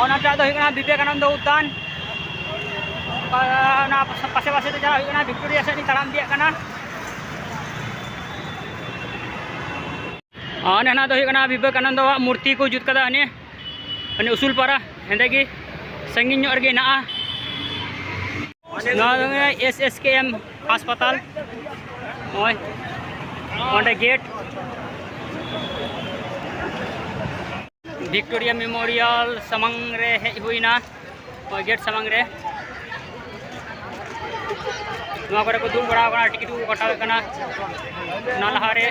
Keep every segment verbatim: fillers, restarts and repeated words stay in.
ᱚᱱᱟᱴᱟᱜ ᱫᱚ ᱦᱩᱭᱩᱜ ᱠᱟᱱᱟ ᱵᱤᱵᱮᱠᱟᱱᱚᱱᱫᱚ ᱩᱫᱽᱫᱟᱱ᱾ ᱚᱱᱟ ᱯᱟᱥᱮ ᱯᱟᱥᱮ ᱛᱮ ᱪᱟᱞᱟᱜ ᱦᱩᱭᱩᱜ ᱠᱟᱱᱟ, ᱵᱷᱤᱠᱴᱳᱨᱤᱭᱟ ᱥᱮᱫ ᱤᱧ ᱛᱟᱲᱟᱢ ᱤᱫᱤᱭᱟᱜ ᱠᱟᱱᱟ᱾ ᱟᱨ ᱦᱟᱱᱟ ᱫᱚ ᱦᱩᱭᱩᱜ ᱠᱟᱱᱟ ᱵᱤᱵᱮᱠᱟᱱᱚᱱᱫᱚᱣᱟᱜ ᱢᱩᱨᱛᱤ ᱠᱚ ᱡᱩᱛ ᱠᱟᱫᱟ, ᱦᱟᱱᱮ ᱦᱟᱱᱮ ᱩᱥᱩᱞ ᱯᱟᱨᱟ ᱦᱮᱸᱫᱮ ᱜᱮ, ᱥᱟᱺᱜᱤᱧ ᱧᱚᱜ ᱨᱮᱜᱮ ᱦᱮᱱᱟᱜᱼᱟ᱾ ᱱᱚᱣᱟ ᱫᱚ ᱮᱥ ᱮᱥ ᱠᱮ ᱮᱢ ᱦᱟᱥᱯᱟᱛᱟᱞ᱾ ᱱᱚᱜᱼᱚᱭ ᱚᱸᱰᱮ ᱜᱮᱴ᱾ ᱵᱷᱤᱠᱴᱳᱨᱤᱭᱟ ᱢᱮᱢᱳᱨᱤᱭᱟᱞ ᱥᱟᱢᱟᱝ ᱨᱮ ᱦᱮᱡ ᱦᱩᱭᱱᱟ, ᱱᱚᱜᱼᱚᱭ ᱜᱮᱴ ᱥᱟᱢᱟᱝ ᱨᱮ᱾ ᱱᱚᱣᱟ ᱠᱚᱨᱮ ᱠᱚ ᱫᱩᱲᱩᱵ ᱵᱟᱲᱟ ᱟᱠᱟᱱᱟ, ᱴᱤᱠᱤᱴ ᱠᱚ ᱠᱟᱴᱟᱣᱮᱫ ᱠᱟᱱᱟ᱾ ᱚᱱᱟ ᱞᱟᱦᱟᱨᱮ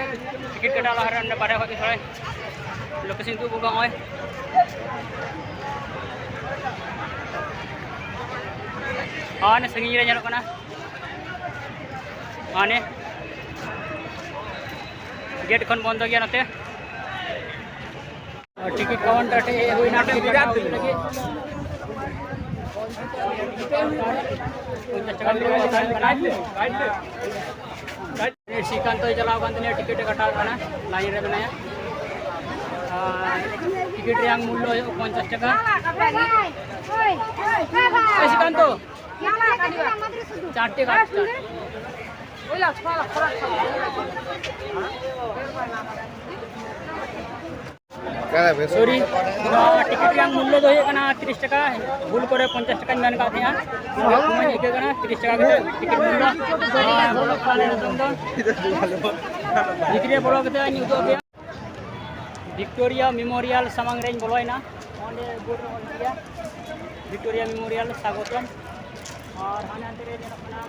ᱴᱤᱠᱤᱴ ᱠᱟᱴᱟᱣ ᱞᱟᱦᱟᱨᱮ ᱚᱸᱰᱮ ᱵᱟᱨᱦᱮ ᱠᱷᱚᱡ ᱜᱮ ᱛᱷᱚᱲᱟ ᱞᱳᱠᱮᱥᱚᱱ ᱩᱫᱩᱜ ᱟᱠᱚ ᱱᱚᱜᱼᱚᱭ᱾ ᱦᱟᱱᱮ ᱥᱟᱺᱜᱤᱧ ᱨᱮ ᱧᱮᱞᱚᱜ ᱠᱟᱱᱟ, ᱦᱟᱱᱮ ᱜᱮᱴ ᱠᱷᱚᱱ ᱵᱚᱱᱫᱚ ᱜᱮᱭᱟ ᱱᱚᱛᱮ᱾ ᱟᱨ ᱴᱤᱠᱤᱴ ᱠᱟᱣᱩᱱᱴᱟᱨ ᱴᱷᱮᱡ ᱦᱮᱡ ᱦᱩᱭᱱᱟ, ᱴᱤᱠᱤᱴ ᱠᱟᱴᱟᱣ ᱦᱩᱭᱩᱜ ᱞᱟᱹᱜᱤᱫ᱾ ᱯᱚᱧᱪᱟᱥ ᱴᱟᱠᱟ ᱵᱤᱞ ᱦᱟᱛᱟᱣ ᱦᱩᱭᱩᱜ ᱠᱟᱱᱟ᱾ ᱥᱨᱤᱠᱟᱱᱛᱚᱭ ᱪᱟᱞᱟᱣ ᱠᱟᱱ ᱛᱟᱞᱮᱭᱟ, ᱴᱤᱠᱤᱴ ᱮ ᱠᱟᱴᱟᱣ ᱠᱟᱱᱟ, ᱞᱟᱭᱤᱱ ᱨᱮ ᱢᱮᱱᱟᱭᱟ᱾ ᱟᱨ ᱴᱤᱠᱤᱴ ᱨᱮᱭᱟᱜ ᱢᱩᱞᱞᱚ ᱦᱩᱭᱩᱜ ᱯᱚᱧᱪᱟᱥ ᱴᱟᱠᱟ᱾ ᱮ ᱥᱨᱤᱠᱟᱱᱛᱚ, ᱪᱟᱨᱴᱮ কার্ড, চারটে। ᱥᱚᱨᱤ, ᱱᱚᱣᱟ ᱴᱤᱠᱤᱴ ᱨᱮᱭᱟᱜ ᱢᱩᱞᱞᱚ ᱫᱚ ᱦᱩᱭᱩᱜ ᱠᱟᱱᱟ ᱛᱤᱨᱤᱥ ᱴᱟᱠᱟ᱾ ᱵᱷᱩᱞ ᱠᱚᱨᱮ ᱯᱚᱧᱪᱟᱥ ᱴᱟᱠᱟᱧ ᱢᱮᱱ ᱟᱠᱟᱫ ᱛᱟᱦᱮᱸᱜᱼᱟ᱾ ᱱᱚᱣᱟ ᱠᱚᱢᱟᱧ ᱟᱹᱭᱠᱟᱹᱜ ᱠᱟᱱᱟ, ᱛᱤᱨᱤᱥ ᱴᱟᱠᱟ ᱠᱟᱛᱮ ᱴᱤᱠᱤᱴ ᱢᱩᱞᱞᱚ᱾ ᱟᱨ ᱵᱚᱞᱚᱜ ᱠᱟᱱᱟ ᱱᱤᱛᱚᱝ ᱫᱚ᱾ ᱵᱷᱤᱛᱨᱤ ᱨᱮ ᱵᱚᱞᱚ ᱠᱟᱛᱮ ᱤᱧ ᱩᱫᱩᱜ ᱟᱯᱮᱭᱟ᱾ ᱵᱷᱤᱠᱴᱳᱨᱤᱭᱟ ᱢᱮᱢᱳᱨᱤᱭᱟᱞ ᱥᱟᱢᱟᱝ ᱨᱮᱧ ᱵᱚᱞᱚᱭᱮᱱᱟ᱾ ᱚᱸᱰᱮ ᱵᱳᱨᱰ ᱨᱮ ᱚᱞ ᱢᱮᱱᱟᱜ ᱜᱮᱭᱟ, ᱵᱷᱤᱠᱴᱳᱨᱤᱭᱟ ᱢᱮᱢᱳᱨᱤᱭᱟᱞ ᱥᱟᱜᱚᱛᱚᱢ᱾ ᱟᱨ ᱦᱟᱱᱮ ᱦᱟᱱᱛᱮ ᱨᱮ ᱧᱮᱞᱚᱜ ᱠᱟᱱᱟ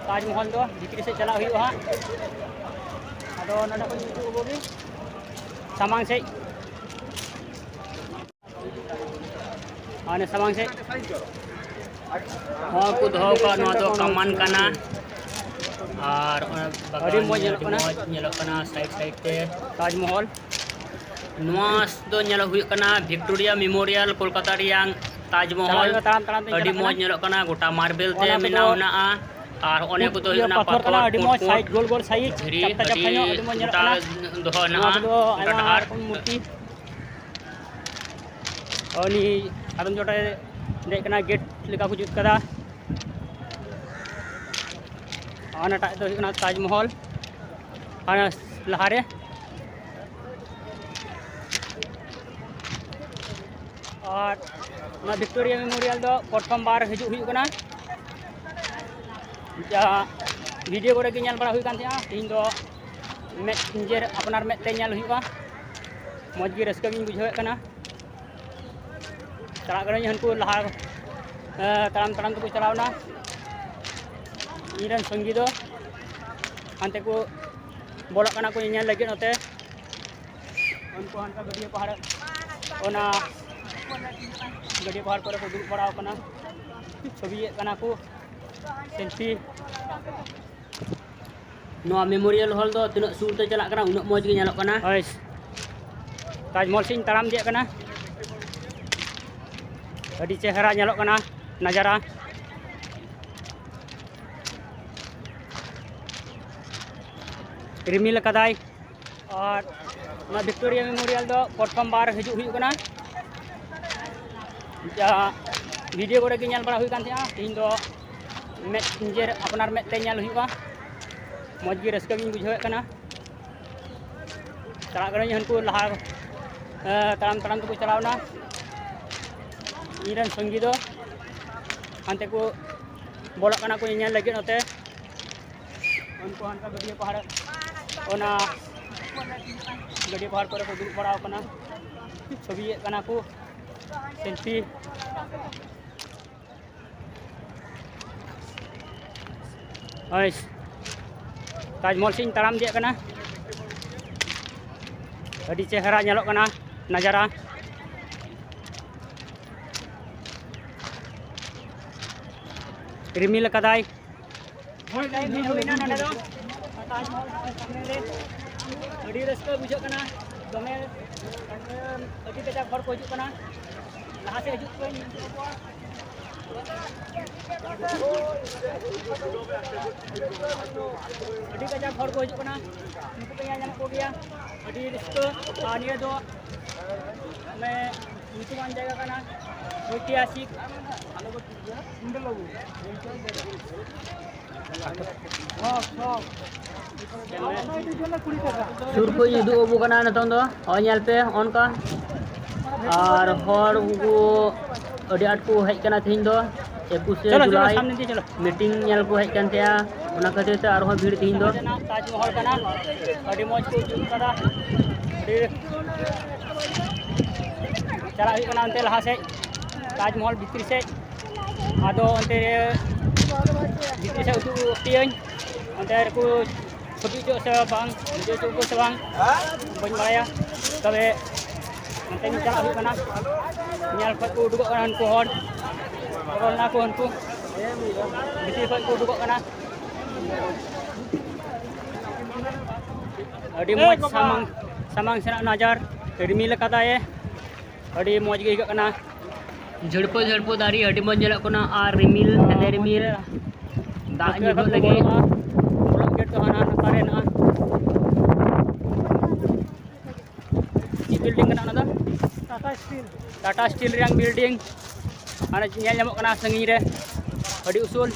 ᱛᱟᱡᱽᱢᱚᱦᱚᱞ, ᱫᱚ ᱵᱷᱤᱛᱨᱤ ᱥᱮᱫ ᱪᱟᱞᱟᱜ ᱦᱩᱭᱩᱜᱼᱟ ᱦᱟᱸᱜ᱾ ᱟᱫᱚ ᱱᱚᱰᱮ ᱠᱷᱚᱱ ᱩᱫᱩᱜ ᱟᱵᱚ ᱜᱮ ᱥᱟᱢᱟᱝ ᱥᱮᱫ᱾ ᱟᱨ ᱚᱱᱮ ᱥᱟᱢᱟᱝ ᱥᱮᱫ ᱦᱚᱸ ᱠᱚ ᱫᱚᱦᱚ ᱠᱟᱜᱼᱟ, ᱱᱚᱣᱟ ᱫᱚ ᱠᱟᱢᱟᱱ ᱠᱟᱱᱟ᱾ ᱟᱨ ᱚᱱᱟ ᱵᱟᱜᱟᱱ ᱟᱹᱰᱤ ᱢᱚᱡᱽ ᱧᱮᱞᱚᱜ ᱟᱹᱰᱤ ᱠᱟᱱᱟ᱾ ᱢᱚᱡᱽ ᱧᱮᱞᱚᱜ ᱠᱟᱱᱟ ᱥᱟᱭᱤᱰ ᱥᱟᱭᱤᱰ ᱛᱮ᱾ ᱛᱟᱡᱽᱢᱚᱦᱚᱞ᱾ ᱱᱚᱣᱟ ᱫᱚ ᱧᱮᱞᱚᱜ ᱦᱩᱭᱩᱜ ᱠᱟᱱᱟ ᱵᱷᱤᱠᱴᱳᱨᱤᱭᱟ ᱢᱮᱢᱳᱨᱤᱭᱟᱞ, ᱠᱳᱞᱠᱟᱛᱟ ᱨᱮᱭᱟᱝ ᱛᱟᱡᱽᱢᱚᱦᱚᱞ᱾ ᱪᱟᱞᱟᱜ ᱦᱩᱭᱩᱜᱼᱟ ᱛᱟᱲᱟᱢ ᱛᱟᱲᱟᱢ ᱛᱮ ᱟᱹᱰᱤ ᱪᱟᱞᱟᱜ ᱢᱚᱡᱽ ᱠᱟᱱᱟ᱾ ᱧᱮᱞᱚᱜ ᱠᱟᱱᱟ, ᱜᱚᱴᱟ ᱢᱟᱨᱵᱮᱞ ᱛᱮ ᱚᱱᱟ ᱠᱚᱫᱚ ᱵᱮᱱᱟᱣ ᱦᱮᱱᱟᱜᱼᱟ᱾ ᱟᱨ ᱦᱚᱸᱜᱼᱚ ᱱᱤᱭᱟᱹ ᱠᱚᱫᱚ ᱦᱩᱭᱩᱜ ᱠᱟᱱᱟ ᱯᱟᱛᱷᱚᱨ ᱠᱟᱱᱟ, ᱯᱟᱛᱷᱚᱨ, ᱟᱹᱰᱤ ᱯᱩᱸᱰ ᱢᱚᱡᱽ ᱯᱩᱸᱰ ᱥᱟᱭᱤᱡᱽ, ᱜᱳᱞ ᱜᱳᱞ ᱥᱟᱭᱤᱡᱽ, ᱫᱷᱤᱨᱤ, ᱪᱟᱯᱴᱟ ᱪᱟᱯᱴᱟ ᱟᱹᱰᱤ ᱧᱚᱜ, ᱟᱹᱰᱤ ᱢᱚᱡᱽ ᱧᱮᱞᱚᱜ ᱜᱚᱴᱟ ᱠᱟᱱᱟ᱾ ᱫᱚᱦᱚ ᱦᱮᱱᱟᱜᱼᱟ᱾ ᱱᱚᱣᱟ ᱠᱚᱫᱚ ᱟᱭᱢᱟ ᱰᱟᱦᱟᱨ ᱨᱚᱠᱚᱢ ᱢᱩᱨᱛᱤ᱾ ᱩᱱᱤ ᱟᱫᱚᱢ ᱪᱚᱴᱮ ᱫᱮᱡ ᱠᱟᱱᱟ, ᱜᱮᱴ ᱞᱮᱠᱟ ᱠᱚ ᱡᱩᱛ ᱠᱟᱫᱟ᱾ ᱚᱱᱟᱴᱟᱜ ᱫᱚ ᱦᱩᱭᱩᱜ ᱠᱟᱱᱟ ᱛᱟᱡᱽᱢᱚᱦᱚᱞ, ᱚᱱᱟ ᱞᱟᱦᱟᱨᱮ᱾ ᱟᱨ ᱱᱚᱣᱟ ᱵᱷᱤᱠᱴᱳᱨᱤᱭᱟ ᱢᱮᱢᱳᱨᱤᱭᱟᱞ ᱫᱚ ᱯᱨᱚᱛᱷᱚᱢ ᱵᱟᱨ ᱦᱤᱡᱩᱜ ᱦᱩᱭᱩᱜ ᱠᱟᱱᱟ᱾ ᱡᱟ ᱵᱷᱤᱰᱤᱭᱳ ᱠᱚᱨᱮ ᱜᱮ ᱧᱮᱞ ᱵᱟᱲᱟ ᱦᱩᱭ ᱠᱟᱱ ᱛᱟᱦᱮᱸᱜᱼᱟ, ᱛᱮᱦᱮᱧ ᱫᱚ ᱢᱮᱫ, ᱱᱤᱡᱮᱨ ᱟᱯᱱᱟᱨ ᱢᱮᱫ ᱛᱮ ᱧᱮᱞ ᱦᱩᱭᱩᱜᱼᱟ᱾ ᱢᱚᱡᱽ ᱜᱮ ᱨᱟᱹᱥᱠᱟᱹ ᱜᱤᱧ ᱵᱩᱡᱷᱟᱹᱣᱮᱫ ᱠᱟᱱᱟ᱾ ᱪᱟᱞᱟᱜ ᱠᱟᱹᱱᱟᱹᱧ ᱦᱟᱱᱠᱩ ᱞᱟᱦᱟ, ᱮ, ᱛᱟᱲᱟᱢ ᱛᱟᱲᱟᱢ ᱛᱮᱠᱚ ᱪᱟᱞᱟᱣᱱᱟ᱾ ᱤᱧ ᱨᱮᱱ ᱥᱚᱝᱜᱤ ᱫᱚ ᱦᱟᱱᱛᱮ ᱠᱚ ᱵᱚᱞᱚᱜ ᱠᱟᱱᱟ ᱠᱚ ᱧᱮᱧᱮᱞ ᱞᱟᱹᱜᱤᱫ ᱱᱚᱛᱮ᱾ ᱩᱱᱠᱩ ᱦᱟᱱᱠᱟ ᱜᱟᱹᱰᱭᱟᱹ ᱯᱟᱦᱟᱲ, ᱚᱱᱟ ᱜᱟᱹᱰᱭᱟᱹ ᱯᱟᱦᱟᱲ ᱠᱚᱨᱮ ᱠᱚ ᱫᱩᱲᱩᱵ ᱵᱟᱲᱟᱣ ᱠᱟᱱᱟ, ᱪᱷᱚᱵᱤᱭᱮᱫ ᱠᱟᱱᱟ ᱠᱚ, ᱥᱮᱞᱯᱷᱤ᱾ ᱱᱚᱣᱟ ᱢᱮᱢᱳᱨᱤᱭᱟᱞ ᱦᱚᱞ ᱫᱚ ᱛᱤᱱᱟᱹᱜ ᱥᱩᱨ ᱛᱮ ᱪᱟᱞᱟᱜ ᱠᱟᱱᱟ, ᱩᱱᱟᱹᱜ ᱢᱚᱡᱽ ᱜᱮ ᱧᱮᱞᱚᱜ ᱠᱟᱱᱟ᱾ ᱦᱳᱭ, ᱛᱟᱡᱽᱢᱚᱦᱚᱞ ᱥᱮᱫ ᱤᱧ ᱛᱟᱲᱟᱢ ᱤᱫᱤᱭᱟᱜ ᱠᱟᱱᱟ᱾ ᱟᱹᱰᱤ ᱪᱮᱦᱨᱟ ᱧᱮᱞᱚᱜ ᱠᱟᱱᱟ ᱱᱟᱡᱟᱨᱟ᱾ ᱨᱤᱢᱤᱞ ᱟᱠᱟᱫᱟᱭ᱾ ᱟᱨ ᱚᱱᱟ ᱵᱷᱤᱠᱴᱳᱨᱤᱭᱟ ᱢᱮᱢᱳᱨᱤᱭᱟᱞ ᱫᱚ ᱯᱨᱚᱛᱷᱚᱢ ᱵᱟᱨ ᱦᱤᱡᱩᱜ ᱦᱩᱭᱩᱜ ᱠᱟᱱᱟ᱾ ᱡᱟ ᱵᱷᱤᱰᱤᱭᱳ ᱠᱚᱨᱮ ᱜᱮ ᱧᱮᱞ ᱵᱟᱲᱟ ᱦᱩᱭ ᱠᱟᱱ ᱛᱟᱦᱮᱸᱜᱼᱟ, ᱛᱮᱦᱮᱧ ᱫᱚ ᱢᱮᱫ, ᱱᱤᱡᱮᱨ ᱟᱯᱱᱟᱨ ᱢᱮᱫ ᱛᱮ ᱧᱮᱞ ᱦᱩᱭᱩᱜᱼᱟ᱾ ᱢᱚᱡᱽ ᱜᱮ ᱨᱟᱹᱥᱠᱟᱹ ᱜᱤᱧ ᱵᱩᱡᱷᱟᱹᱣᱮᱫ ᱠᱟᱱᱟ᱾ ᱪᱟᱞᱟᱜ ᱠᱟᱹᱱᱟᱹᱧ ᱦᱟᱱᱠᱩ ᱞᱟᱦᱟ, ᱮ, ᱛᱟᱲᱟᱢ ᱛᱟᱲᱟᱢ ᱛᱮᱠᱚ ᱪᱟᱞᱟᱣᱱᱟ᱾ ᱤᱧ ᱨᱮᱱ ᱥᱚᱝᱜᱤ ᱫᱚ ᱦᱟᱱᱛᱮ ᱠᱚ ᱵᱚᱞᱚᱜ ᱠᱟᱱᱟ ᱠᱚ ᱧᱮᱧᱮᱞ ᱞᱟᱹᱜᱤᱫ ᱱᱚᱛᱮ᱾ ᱩᱱᱠᱩ ᱦᱟᱱᱠᱟ ᱜᱟᱹᱰᱭᱟᱹ ᱯᱟᱦᱟᱲ, ᱚᱱᱟ ᱜᱟᱹᱰᱭᱟᱹ ᱯᱟᱦᱟᱲ ᱠᱚᱨᱮ ᱠᱚ ᱫᱩᱲᱩᱵ ᱵᱟᱲᱟᱣ ᱠᱟᱱᱟ, ᱪᱷᱚᱵᱤᱭᱮᱫ ᱠᱟᱱᱟ ᱠᱚ, ᱥᱮᱞᱯᱷᱤ᱾ ᱦᱳᱭ, ᱛᱟᱡᱽᱢᱚᱦᱚᱞ ᱥᱮᱫ ᱤᱧ ᱛᱟᱲᱟᱢ ᱤᱫᱤᱭᱟᱜ ᱠᱟᱱᱟ᱾ ᱟᱹᱰᱤ ᱪᱮᱦᱨᱟ ᱧᱮᱞᱚᱜ ᱠᱟᱱᱟ ᱱᱟᱡᱟᱨᱟ᱾ ᱨᱤᱢᱤᱞ ᱟᱠᱟᱫᱟᱭ᱾ ᱦᱳᱭ, ᱴᱟᱭᱤᱢ ᱦᱮᱡ ᱦᱩᱭᱱᱟ ᱱᱚᱰᱮ ᱫᱚ᱾ ᱛᱟᱡᱽᱢᱚᱦᱚᱞ ᱥᱟᱢᱱᱮ ᱨᱮ ᱟᱹᱰᱤ ᱨᱟᱹᱥᱠᱟᱹ ᱵᱩᱡᱷᱟᱹᱜ ᱠᱟᱱᱟ, ᱫᱚᱢᱮ ᱟᱹᱰᱤ ᱠᱟᱡᱟᱠ ᱦᱚᱲ ᱠᱚ ᱦᱤᱡᱩᱜ ᱠᱟᱱᱟ᱾ ᱞᱟᱦᱟ ᱥᱮᱫ ᱦᱤᱡᱩᱜ ᱯᱮ, ᱧᱮᱞ ᱦᱚᱪᱚ ᱠᱚᱣᱟ᱾ ᱟᱹᱰᱤ ᱠᱟᱡᱟᱠ ᱦᱚᱲ ᱠᱚ ᱦᱤᱡᱩᱜ ᱠᱟᱱᱟ, ᱱᱩᱠᱩ ᱯᱮ ᱧᱮᱞ ᱧᱟᱢᱮᱫ ᱠᱚᱜᱮᱭᱟ, ᱟᱹᱰᱤ ᱨᱟᱹᱥᱠᱟᱹ᱾ ᱟᱨ ᱱᱤᱭᱟᱹ ᱫᱚ ᱢᱟᱱᱮ ᱧᱩᱛᱩᱢᱟᱱ ᱡᱟᱭᱜᱟ ᱠᱟᱱᱟ, ᱳᱭᱛᱤᱦᱟᱥᱤᱠ᱾ ᱥᱩᱨ ᱠᱷᱚᱡ ᱤᱧ ᱩᱫᱩᱜ ᱟᱵᱚ ᱠᱟᱱᱟ ᱱᱤᱛᱚᱝ ᱫᱚ, ᱦᱚᱸᱜᱼᱚᱭ ᱧᱮᱞ ᱯᱮ ᱚᱱᱠᱟ᱾ ᱟᱨ ᱦᱚᱲ ᱩᱱᱠᱩ ᱟᱹᱰᱤ ᱟᱸᱴ ᱠᱚ ᱦᱮᱡ ᱠᱟᱱᱟ ᱛᱮᱦᱮᱧ ᱫᱚ, ᱮᱠᱩᱥᱮ ᱪᱚᱞᱚ, ᱪᱚᱞᱚ, ᱡᱩᱞᱟᱭ ᱥᱟᱢᱱᱮ ᱫᱤᱭᱮ ᱪᱚᱞᱚ᱾ ᱢᱤᱴᱤᱝ ᱧᱮᱞ ᱠᱚ ᱦᱮᱡ ᱠᱟᱱ ᱛᱟᱦᱮᱸᱜᱼᱟ, ᱚᱱᱟ ᱠᱷᱟᱹᱛᱤᱨ ᱛᱮ ᱟᱨᱦᱚᱸ ᱵᱷᱤᱲ ᱛᱮᱦᱮᱧ ᱫᱚ᱾ ᱛᱟᱡᱽᱢᱚᱦᱚᱞ ᱠᱟᱱᱟ, ᱟᱹᱰᱤ ᱢᱚᱡᱽ ᱠᱚ ᱡᱩᱛ ᱠᱟᱫᱟ, ᱟᱹᱰᱤ ᱪᱟᱞᱟᱜ ᱦᱩᱭᱩᱜ ᱠᱟᱱᱟ ᱚᱱᱛᱮ ᱞᱟᱦᱟ ᱥᱮᱫ, ᱛᱟᱡᱽᱢᱚᱦᱚᱞ ᱵᱷᱤᱛᱨᱤ ᱥᱮᱫ᱾ ᱟᱫᱚ ᱚᱱᱛᱮ ᱨᱮ ᱵᱷᱤᱛᱨᱤ ᱥᱮᱫ ᱩᱫᱩᱜ ᱟᱯᱮᱭᱟᱹᱧ, ᱚᱱᱛᱮ ᱨᱮᱠᱚ ᱪᱷᱚᱵᱤ ᱦᱚᱪᱚᱜ ᱥᱮ ᱵᱟᱝ, ᱵᱷᱤᱰᱤᱭᱳ ᱦᱚᱪᱚ ᱠᱚ ᱥᱮ ᱵᱟᱝ, ᱵᱟᱹᱧ ᱵᱟᱲᱟᱭᱟ᱾ ᱛᱚᱵᱮ ᱚᱱᱛᱮ ᱜᱮ ᱪᱟᱞᱟᱜ ᱦᱩᱭᱩᱜ ᱠᱟᱱᱟ, ᱧᱮᱞ ᱠᱷᱚᱡ ᱠᱚ ᱩᱰᱩᱠᱚᱜ ᱠᱟᱱᱟ ᱩᱱᱠᱩ ᱦᱚᱲ, ᱵᱚᱞᱚ ᱞᱮᱱᱟ ᱠᱚ ᱩᱱᱠᱩ, ᱵᱷᱤᱛᱤᱨ ᱠᱷᱚᱡ ᱠᱚ ᱩᱰᱩᱠᱚᱜ ᱠᱟᱱᱟ᱾ ᱟᱹᱰᱤ ᱢᱚᱡᱽ ᱥᱟᱢᱟᱝ, ᱥᱟᱢᱟᱝ ᱥᱮᱱᱟᱜ ᱱᱟᱡᱟᱨ, ᱨᱤᱢᱤᱞ ᱟᱠᱟᱫᱟᱭ, ᱟᱹᱰᱤ ᱢᱚᱡᱽ ᱜᱮ ᱟᱹᱭᱠᱟᱹᱜ ᱠᱟᱱᱟ᱾ ᱡᱷᱟᱹᱲᱯᱟᱹ ᱡᱷᱟᱹᱲᱯᱟᱹ ᱫᱟᱨᱮ ᱟᱹᱰᱤ ᱢᱚᱡᱽ ᱧᱮᱞᱚᱜ ᱠᱟᱱᱟ, ᱟᱨ ᱨᱤᱢᱤᱞ, ᱦᱮᱸᱫᱮ ᱨᱤᱢᱤᱞ, ᱫᱟᱜ ᱧᱩᱨᱦᱩᱜ ᱞᱟᱹᱜᱤᱫ᱾ ᱵᱚᱞᱚᱜ ᱜᱮᱴ ᱫᱚ ᱦᱟᱱᱟ ᱱᱟᱠᱷᱟ ᱨᱮ ᱦᱮᱱᱟᱜᱼᱟ᱾ ᱪᱮᱫ ᱵᱤᱞᱰᱤᱝ ᱠᱟᱱᱟ ᱚᱱᱟ ᱫᱚ? ᱴᱟᱴᱟ ᱥᱴᱤᱞ᱾ ᱴᱟᱴᱟ ᱥᱴᱤᱞ ᱨᱮᱭᱟᱜ ᱵᱤᱞᱰᱤᱝ ᱦᱟᱱᱮ ᱧᱮᱞ ᱧᱟᱢᱚᱜ ᱠᱟᱱᱟ ᱥᱟᱺᱜᱤᱧ ᱨᱮ, ᱟᱹᱰᱤ ᱩᱥᱩᱞ᱾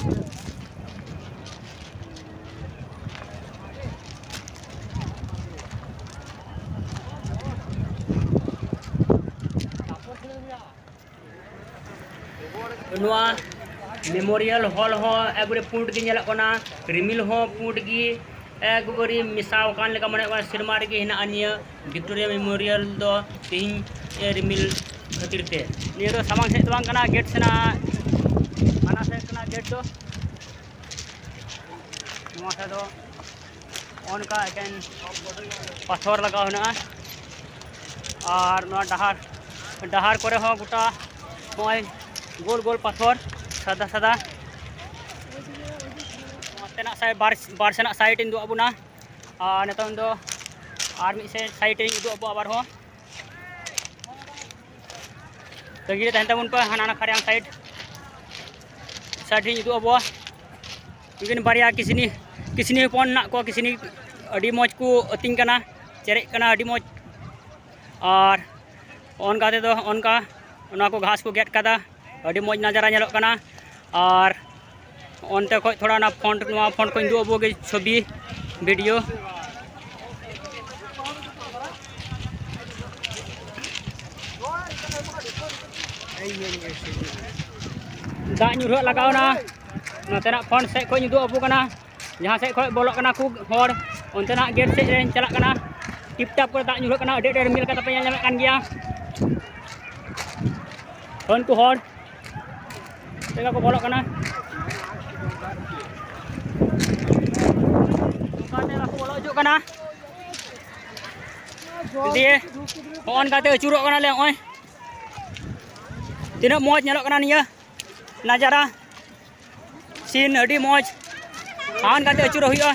ᱱᱚᱣᱟ ᱢᱮᱢᱳᱨᱤᱭᱟᱞ ᱦᱚᱞ ᱦᱚᱸ ᱮᱠᱵᱟᱨᱮ ᱯᱩᱸᱰ ᱜᱮ ᱧᱮᱞᱚᱜ ᱠᱟᱱᱟ, ᱨᱤᱢᱤᱞ ᱦᱚᱸ ᱯᱩᱸᱰ ᱜᱮ ᱮᱠᱵᱟᱨᱮ ᱢᱮᱥᱟᱣ ᱟᱠᱟᱱ ᱞᱮᱠᱟ ᱢᱚᱱᱮ ᱦᱩᱭᱩᱜ ᱠᱟᱱᱟ᱾ ᱥᱮᱨᱢᱟ ᱨᱮᱜᱮ ᱦᱮᱱᱟᱜᱼᱟ ᱱᱤᱭᱟᱹ ᱵᱷᱤᱠᱴᱳᱨᱤᱭᱟ ᱢᱮᱢᱳᱨᱤᱭᱟᱞ ᱫᱚ ᱛᱮᱦᱮᱧ, ᱮ, ᱨᱤᱢᱤᱞ ᱠᱷᱟᱹᱛᱤᱨ ᱛᱮ᱾ ᱱᱤᱭᱟᱹ ᱫᱚ ᱥᱟᱢᱟᱝ ᱥᱮᱫ ᱫᱚ ᱵᱟᱝ ᱠᱟᱱᱟ, ᱜᱮᱴ ᱥᱮᱱᱟᱜ ᱦᱟᱱᱟ ᱥᱮᱫ ᱠᱟᱱᱟ ᱜᱮᱴ ᱫᱚ᱾ ᱱᱚᱣᱟ ᱥᱮᱫ ᱫᱚ ᱚᱱᱠᱟ ᱮᱠᱮᱱ ᱯᱟᱛᱷᱚᱨ ᱞᱟᱜᱟᱣ ᱦᱮᱱᱟᱜᱼᱟ᱾ ᱟᱨ ᱱᱚᱣᱟ ᱰᱟᱦᱟᱨ, ᱰᱟᱦᱟᱨ ᱠᱚᱨᱮ ᱦᱚᱸ ᱜᱚᱴᱟ ᱱᱚᱜᱼᱚᱭ ᱜᱳᱞ ᱜᱳᱞ ᱯᱟᱛᱷᱚᱨ ᱥᱟᱫᱟ ᱥᱟᱫᱟ᱾ ᱱᱚᱛᱮᱱᱟᱜ ᱥᱟᱭᱤᱰ, ᱵᱟᱨ, ᱵᱟᱨ ᱥᱮᱱᱟᱜ ᱥᱟᱭᱤᱰ ᱤᱧ ᱩᱫᱩᱜ ᱟᱵᱚᱱᱟ᱾ ᱟᱨ ᱱᱤᱛᱚᱝ ᱫᱚ ᱟᱨ ᱢᱤᱫ ᱥᱮᱫ ᱥᱟᱭᱤᱰ ᱤᱧ ᱩᱫᱩᱜ ᱟᱵᱚ ᱟᱵᱟᱨ ᱦᱚᱸ᱾ ᱛᱟᱹᱜᱤ ᱨᱮ ᱛᱟᱦᱮᱱ ᱛᱟᱵᱚᱱ ᱯᱮ, ᱦᱟᱱᱟ ᱱᱟᱠᱷᱟ ᱨᱮᱭᱟᱝ ᱥᱟᱭᱤᱰ, ᱥᱟᱭᱤᱰ ᱨᱤᱧ ᱩᱫᱩᱜ ᱟᱵᱚᱣᱟ᱾ ᱩᱱᱠᱤᱱ ᱵᱟᱨᱭᱟ ᱠᱤᱥᱱᱤ, ᱠᱤᱥᱱᱤ ᱦᱚᱯᱚᱱ ᱢᱮᱱᱟᱜ ᱠᱚᱣᱟ, ᱠᱤᱥᱱᱤ ᱟᱹᱰᱤ ᱢᱚᱡᱽ ᱠᱚ ᱟᱹᱛᱤᱧ ᱠᱟᱱᱟ, ᱪᱮᱨᱮᱡ ᱠᱟᱱᱟ ᱟᱹᱰᱤ ᱢᱚᱡᱽ᱾ ᱟᱨ ᱚᱱᱠᱟ ᱛᱮᱫᱚ ᱚᱱᱠᱟ ᱚᱱᱟ ᱠᱚ ᱜᱷᱟᱥ ᱠᱚ ᱜᱮᱫ ᱠᱟᱫᱟ, ᱟᱹᱰᱤ ᱢᱚᱡᱽ ᱱᱟᱡᱟᱨᱟ ᱧᱮᱞᱚᱜ ᱠᱟᱱᱟ᱾ ᱟᱨ ᱚᱱᱛᱮ ᱠᱷᱚᱡ ᱛᱷᱚᱲᱟ ᱚᱱᱟ ᱯᱷᱚᱱᱴ, ᱱᱚᱣᱟ ᱯᱷᱚᱱᱴ ᱠᱷᱚᱡ ᱩᱫᱩᱜ ᱟᱵᱚ ᱜᱮ ᱪᱷᱚᱵᱤ, ᱵᱷᱤᱰᱤᱭᱳ᱾ ᱫᱟᱜ ᱧᱩᱨᱦᱟᱹᱜ ᱞᱟᱜᱟᱣ ᱮᱱᱟ᱾ ᱱᱚᱛᱮᱱᱟᱜ ᱯᱷᱚᱱᱴ ᱥᱮᱫ ᱠᱷᱚᱡ ᱩᱫᱩᱜ ᱟᱵᱚ ᱠᱟᱱᱟ, ᱡᱟᱦᱟᱸ ᱥᱮᱫ ᱠᱷᱚᱡ ᱵᱚᱞᱚᱜ ᱠᱟᱱᱟ ᱠᱚ ᱦᱚᱲ, ᱚᱱᱛᱮᱱᱟᱜ ᱜᱮᱴ ᱥᱮᱫ ᱨᱮᱧ ᱪᱟᱞᱟᱜ ᱠᱟᱱᱟ᱾ ᱴᱤᱯ ᱴᱟᱯ ᱠᱚᱨᱮ ᱫᱟᱜ ᱧᱩᱨᱦᱟᱹᱜ ᱠᱟᱱᱟ, ᱟᱹᱰᱤ ᱟᱹᱰᱤ ᱨᱤᱢᱤᱞ ᱠᱟᱛᱮ ᱯᱮ ᱧᱮᱞ ᱧᱟᱢᱮᱫ ᱠᱟᱱ ᱜᱮᱭᱟ᱾ ᱩᱱᱠᱩ ᱦᱚᱲ ᱪᱮᱫ ᱞᱮᱠᱟ ᱠᱚ ᱵᱚᱞᱚᱜ ᱠᱟᱱᱟ᱾ ᱚᱱᱠᱟ ᱛᱮ ᱵᱟᱠᱚ ᱵᱚᱞᱚ ᱦᱚᱪᱚᱜ ᱠᱟᱱᱟ᱾ ᱫᱤᱭᱮ ᱦᱚᱸᱜᱼᱚ ᱱᱚᱝᱠᱟ ᱛᱮ ᱟᱹᱪᱩᱨᱚᱜ ᱠᱟᱱᱟᱞᱮ᱾ ᱱᱚᱜᱼᱚᱭ ᱛᱤᱱᱟᱹᱜ ᱢᱚᱡᱽ ᱧᱮᱞᱚᱜ ᱠᱟᱱᱟ ᱱᱤᱭᱟᱹ ᱱᱟᱡᱟᱨᱟ, ᱥᱤᱱ ᱟᱹᱰᱤ ᱢᱚᱡᱽ᱾ ᱦᱚᱸᱜᱼᱚ ᱱᱚᱝᱠᱟ ᱛᱮ ᱟᱹᱪᱩᱨᱚᱜ ᱦᱩᱭᱩᱜᱼᱟ᱾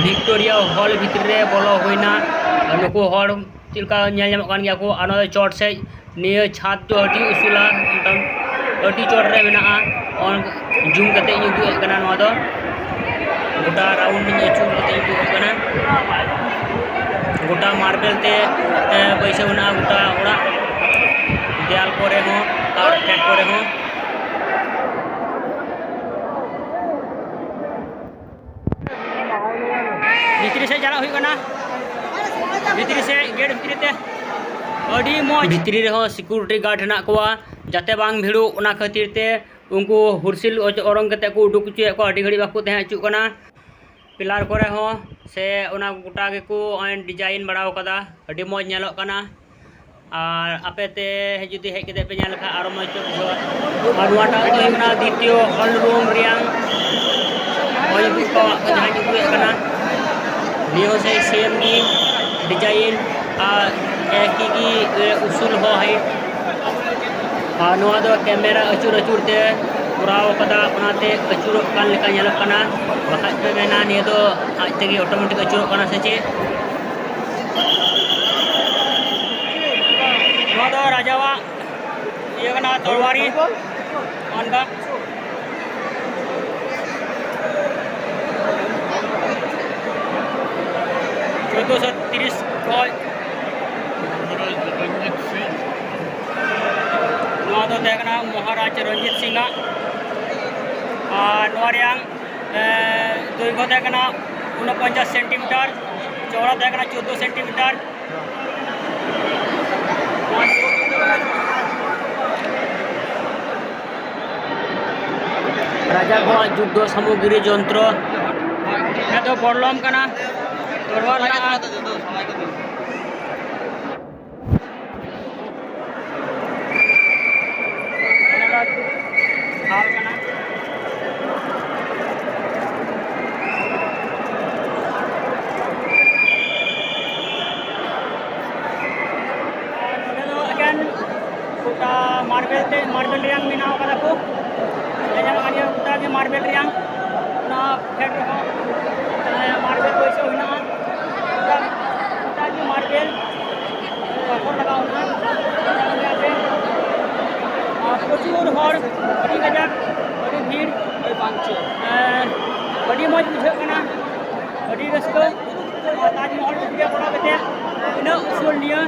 ᱵᱷᱤᱠᱴᱳᱨᱤᱭᱟ ᱦᱚᱞ ᱵᱷᱤᱛᱨᱤ ᱨᱮ ᱵᱚᱞᱚ ᱦᱩᱭᱱᱟ᱾ ᱱᱩᱠᱩ ᱦᱚᱲ ᱪᱮᱫ ᱞᱮᱠᱟ ᱧᱮᱞ ᱧᱟᱢᱚᱜ ᱠᱟᱱ ᱜᱮᱭᱟ ᱠᱚ, ᱟᱨ ᱱᱚᱣᱟ ᱫᱚ ᱪᱚᱴ ᱥᱮᱫ ᱱᱤᱭᱟᱹ ᱪᱷᱟᱫᱽ ᱫᱚ ᱟᱹᱰᱤ ᱩᱥᱩᱞᱟ, ᱢᱚᱴᱟᱢ-, ᱟᱹᱰᱤ ᱪᱚᱴ ᱨᱮ ᱢᱮᱱᱟᱜᱼᱟ᱾ ᱚᱱ-, ᱡᱩᱢ ᱠᱟᱛᱮ ᱤᱧ ᱩᱫᱩᱜ ᱮᱫ ᱠᱟᱱᱟ᱾ ᱱᱚᱣᱟ ᱫᱚ ᱜᱚᱴᱟ ᱨᱟᱣᱩᱱᱰ ᱤᱧ ᱟᱹᱪᱩᱨ ᱠᱟᱛᱮ ᱤᱧ ᱩᱫᱩᱜ ᱮᱫ ᱠᱟᱱᱟ᱾ ᱜᱚᱴᱟ ᱢᱟᱨᱵᱮᱞ ᱛᱮ, ᱮ, ᱵᱟᱹᱭᱥᱟᱹᱣ ᱢᱮᱱᱟᱜᱼᱟ ᱜᱚᱴᱟ ᱚᱲᱟᱜ, ᱫᱮᱭᱟᱞ ᱠᱚᱨᱮ ᱦᱚᱸ ᱟᱨ ᱯᱷᱮᱰ ᱠᱚᱨᱮ ᱦᱚᱸ᱾ ᱵᱷᱤᱛᱨᱤ ᱥᱮᱫ ᱪᱟᱞᱟᱜ ᱦᱩᱭᱩᱜ ᱠᱟᱱᱟ, ᱵᱷᱤᱛᱨᱤ ᱥᱮᱫ, ᱜᱮᱴ ᱵᱷᱤᱛᱨᱤ ᱛᱮ᱾ ᱟᱹᱰᱤ ᱢᱚᱡᱽ᱾ ᱵᱷᱤᱛᱨᱤ ᱨᱮᱦᱚᱸ ᱥᱤᱠᱩᱨᱤᱴᱤ ᱜᱟᱨᱰ ᱦᱮᱱᱟᱜ ᱠᱚᱣᱟ, ᱡᱟᱛᱮ ᱵᱟᱝ ᱵᱷᱤᱲᱚᱜ, ᱚᱱᱟ ᱠᱷᱟᱹᱛᱤᱨ ᱛᱮ ᱩᱱᱠᱩ ᱦᱩᱨᱥᱤᱞ ᱚᱪ-, ᱚᱨᱚᱝ ᱠᱟᱛᱮ ᱠᱚ ᱩᱰᱩᱠ ᱦᱚᱪᱚᱭᱮᱫ ᱠᱚᱣᱟ, ᱟᱹᱰᱤ ᱜᱷᱟᱹᱲᱤᱡ ᱵᱟᱠᱚ ᱛᱟᱦᱮᱸ ᱦᱚᱪᱚᱜ ᱠᱟᱱᱟ᱾ ᱯᱤᱞᱟᱨ ᱠᱚᱨᱮ ᱦᱚᱸ ᱥᱮ ᱚᱱᱟ ᱜᱚᱴᱟ ᱜᱮᱠᱚ ᱱᱚᱜᱼᱚᱭ ᱰᱤᱡᱟᱭᱤᱱ ᱵᱟᱲᱟᱣ ᱠᱟᱫᱟ, ᱟᱹᱰᱤ ᱢᱚᱡᱽ ᱧᱮᱞᱚᱜ ᱠᱟᱱᱟ᱾ ᱟᱨ ᱟᱯᱮ ᱛᱮ ᱡᱩᱫᱤ ᱦᱮᱡ ᱠᱟᱛᱮ ᱯᱮ ᱧᱮᱞ ᱞᱮᱠᱷᱟᱱ ᱟᱨᱚ ᱢᱚᱡᱽ ᱯᱮ ᱵᱩᱡᱷᱟᱹᱣᱟ᱾ ᱟᱨ ᱱᱚᱣᱟᱴᱟᱜ ᱫᱚ ᱦᱩᱭᱩᱜ ᱠᱟᱱᱟ ᱫᱤᱛᱤᱭᱚ ᱦᱚᱞ ᱨᱩᱢ ᱨᱮᱭᱟᱝ, ᱦᱚᱭ ᱩᱫᱩᱜ ᱠᱚ ᱡᱟᱦᱟᱸᱧ ᱩᱫᱩᱜ ᱮᱫ ᱠᱟᱱᱟ, ᱱᱤᱭᱟᱹ ᱦᱚᱸ ᱥᱮᱭ ᱥᱮᱢ ᱜᱮ ᱰᱤᱡᱟᱭᱤᱱ ᱟᱨ ᱮᱠᱤ ᱜᱮ, ᱮ, ᱩᱥᱩᱞ ᱦᱚᱸ ᱦᱟᱭᱤᱴ᱾ ᱟᱨ ᱱᱚᱣᱟ ᱫᱚ ᱠᱮᱢᱮᱨᱟ ᱟᱹᱪᱩᱨ ᱟᱹᱪᱩᱨ ᱛᱮ ᱠᱚᱨᱟᱣ ᱠᱟᱫᱟ, ᱚᱱᱟᱛᱮ ᱟᱹᱪᱩᱨᱚᱜ ᱠᱟᱱ ᱞᱮᱠᱟ ᱧᱮᱞᱚᱜ ᱠᱟᱱᱟ᱾ ᱵᱟᱠᱷᱟᱡ ᱯᱮ ᱢᱮᱱᱟ ᱱᱤᱭᱟᱹ ᱫᱚ ᱟᱡ ᱛᱮᱜᱮ ᱚᱴᱳᱢᱮᱴᱤᱠ ᱟᱹᱪᱩᱨᱚᱜ ᱠᱟᱱᱟ ᱥᱮ ᱪᱮᱫ? ᱨᱟᱡᱟᱣᱟᱜ ᱤᱭᱟᱹ ᱠᱟᱱᱟ, ᱛᱚᱨᱣᱟᱨᱤ᱾ ᱚᱱᱠᱟ ᱪᱳᱫᱽᱫᱳᱥᱚ ᱛᱤᱨᱤᱥ ᱠᱷᱚᱡ᱾ ᱱᱚᱣᱟ ᱫᱚ ᱛᱟᱦᱮᱸ ᱠᱟᱱᱟ ᱢᱚᱦᱟᱨᱟᱡᱽ ᱨᱚᱧᱡᱤᱛ ᱥᱤᱝ ᱟᱜ᱾ ᱟᱨ ᱱᱚᱣᱟ ᱨᱮᱭᱟᱝ, ᱮ, ᱫᱳᱭᱜᱷᱚ ᱛᱟᱦᱮᱸ ᱠᱟᱱᱟ ᱩᱱᱚᱯᱚᱧᱪᱟᱥ ᱥᱮᱱᱴᱤᱢᱤᱴᱟᱨ, ᱪᱚᱣᱲᱟ ᱛᱟᱦᱮᱸ ᱠᱟᱱᱟ ᱪᱳᱫᱽᱫᱳ ᱥᱮᱱᱴᱤᱢᱤᱴᱟᱨ᱾ ᱨᱟᱡᱟ ᱠᱚᱣᱟᱜ ᱡᱩᱫᱽᱫᱷᱚ ᱥᱟᱢᱚᱜᱨᱤ ᱡᱚᱱᱛᱨᱚ᱾ ᱱᱤᱭᱟᱹ ᱫᱚ ᱵᱚᱨᱞᱚᱢ ᱠᱟᱱᱟ, ᱛᱚᱨᱣᱟᱨ ᱢᱮᱱᱟᱜᱼᱟ᱾ ᱚᱱᱟ ᱫᱚ ᱰᱷᱟᱞ ᱠᱟᱱᱟ᱾ ᱟᱨ ᱱᱚᱰᱮ ᱫᱚ again ᱜᱚᱴᱟ marble ᱛᱮ, marble ᱨᱮᱭᱟᱝ ᱵᱮᱱᱟᱣ ᱠᱟᱫᱟ ᱠᱚ᱾ ᱧᱮᱞ ᱧᱟᱢᱚᱜ ᱠᱟᱱ ᱜᱮᱭᱟ ᱜᱚᱴᱟ ᱜᱮ marble ᱨᱮᱭᱟᱝ᱾ ᱚᱱᱟ ᱯᱷᱮᱰ ᱨᱮᱦᱚᱸ, ᱮ, marble ᱵᱟᱹᱭᱥᱟᱹᱣ ᱦᱮᱱᱟᱜᱼᱟ᱾ ᱜᱚᱴᱟ, ᱜᱚᱴᱟ ᱜᱮ marble, ᱯᱟᱛᱷᱚᱨ ᱞᱟᱜᱟᱣ ᱦᱮᱱᱟᱜᱼᱟ᱾ ᱟᱨ ᱯᱨᱚᱪᱩᱨ ᱦᱚᱲ, ᱟᱹᱰᱤ ᱠᱟᱡᱟᱠ, ᱟᱹᱰᱤ ᱵᱷᱤᱲ᱾ ᱮ, ᱟᱹᱰᱤ ᱢᱚᱡᱽ ᱵᱩᱡᱷᱟᱹᱜ ᱠᱟᱱᱟ, ᱟᱹᱰᱤ ᱨᱟᱹᱥᱠᱟᱹ᱾ ᱛᱟᱡᱽᱢᱚᱦᱚᱞ ᱪᱩᱴᱤᱭᱟᱹ ᱠᱚᱲᱟ ᱠᱟᱛᱮ ᱩᱱᱟᱹᱜ ᱩᱥᱩᱞ ᱱᱤᱭᱟᱹ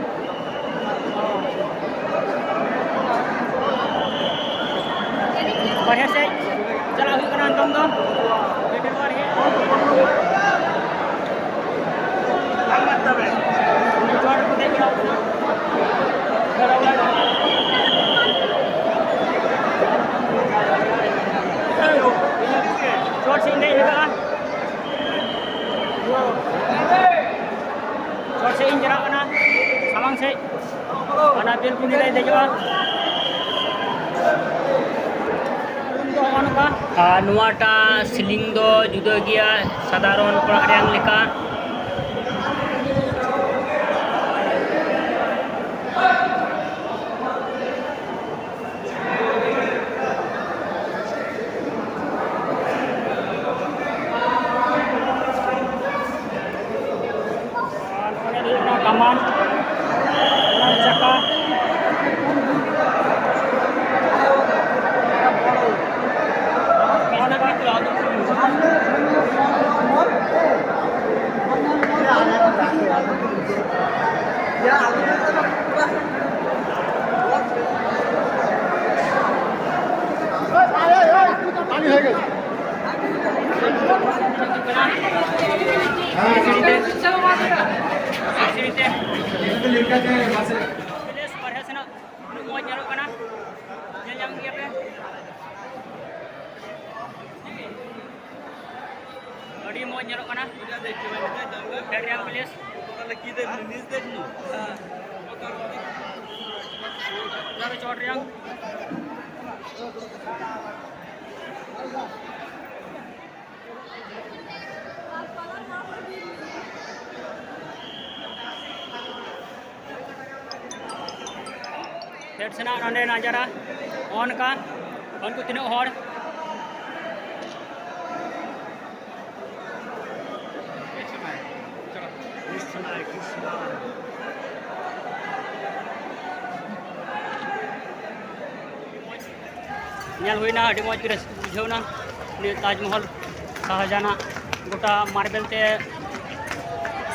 ᱵᱟᱨᱦᱮ ᱥᱮᱫ ᱪᱟᱞᱟᱜ ᱦᱩᱭᱩᱜ ᱠᱟᱱᱟ ᱱᱤᱛᱚᱝ ᱫᱚ᱾ ᱪᱚᱴ ᱥᱮᱫ ᱤᱧ ᱫᱮᱡ ᱞᱟᱜᱟᱜᱼᱟ᱾ ᱪᱚᱴ ᱥᱮᱫ ᱤᱧ ᱪᱟᱞᱟᱜ ᱠᱟᱱᱟ, ᱥᱟᱢᱟᱝ ᱥᱮᱫ᱾ ᱚᱱᱟ ᱵᱮᱞᱠᱩᱱᱤ ᱨᱮ ᱫᱮᱡᱚᱜᱼᱟ᱾ ᱨᱩᱢ ᱫᱚ ᱦᱚᱸᱜᱼᱚ ᱱᱚᱝᱠᱟ᱾ ᱟᱨ ᱱᱚᱣᱟᱴᱟᱜ ceiling ᱫᱚ ᱡᱩᱫᱟᱹ ᱜᱮᱭᱟ ᱥᱟᱫᱷᱟᱨᱚᱱ ᱚᱲᱟᱜ ᱨᱮᱭᱟᱜ ᱞᱮᱠᱟ᱾ ᱟᱨ ᱱᱚᱰᱮ ᱫᱚ ᱦᱩᱭᱩᱜ ᱠᱟᱱᱟ ᱠᱟᱢᱟᱱ, ᱚᱱᱟ ᱪᱟᱠᱟ᱾ ᱵᱮᱥ ᱵᱟᱨᱦᱮ ᱥᱮᱱᱟᱜ ᱛᱤᱱᱟᱹᱜ ᱢᱚᱡᱽ ᱧᱮᱞᱚᱜ ᱠᱟᱱᱟ, ᱧᱮᱞ ᱧᱟᱢ ᱜᱮᱭᱟ ᱯᱮ᱾ ᱟᱹᱰᱤ ᱢᱚᱡᱽ ᱧᱮᱞᱚᱜ ᱠᱟᱱᱟ ᱯᱷᱮᱰ ᱨᱮᱭᱟᱝ ᱯᱞᱮᱥ᱾ ᱚᱱᱟ ᱫᱚ ᱪᱚᱴ ᱨᱮᱭᱟᱝ᱾ ᱯᱷᱮᱰ ᱥᱮᱱᱟᱜ ᱱᱚᱰᱮ ᱱᱟᱡᱟᱨᱟ ᱱᱚᱜᱼᱚ ᱱᱚᱝᱠᱟ, ᱩᱱᱠᱩ ᱛᱤᱱᱟᱹᱜ ᱦᱚᱲ᱾ ᱧᱮᱞ ᱦᱩᱭᱱᱟ, ᱟᱹᱰᱤ ᱢᱚᱡᱽ ᱜᱮ ᱨᱟᱹᱥᱠᱟᱹ ᱵᱩᱡᱷᱟᱹᱣᱱᱟ᱾ ᱱᱤᱭᱟᱹ ᱛᱟᱡᱽᱢᱚᱦᱚᱞ ᱥᱟᱦᱟᱡᱟᱱᱟᱜ ᱜᱚᱴᱟ ᱢᱟᱨᱵᱮᱞ ᱛᱮ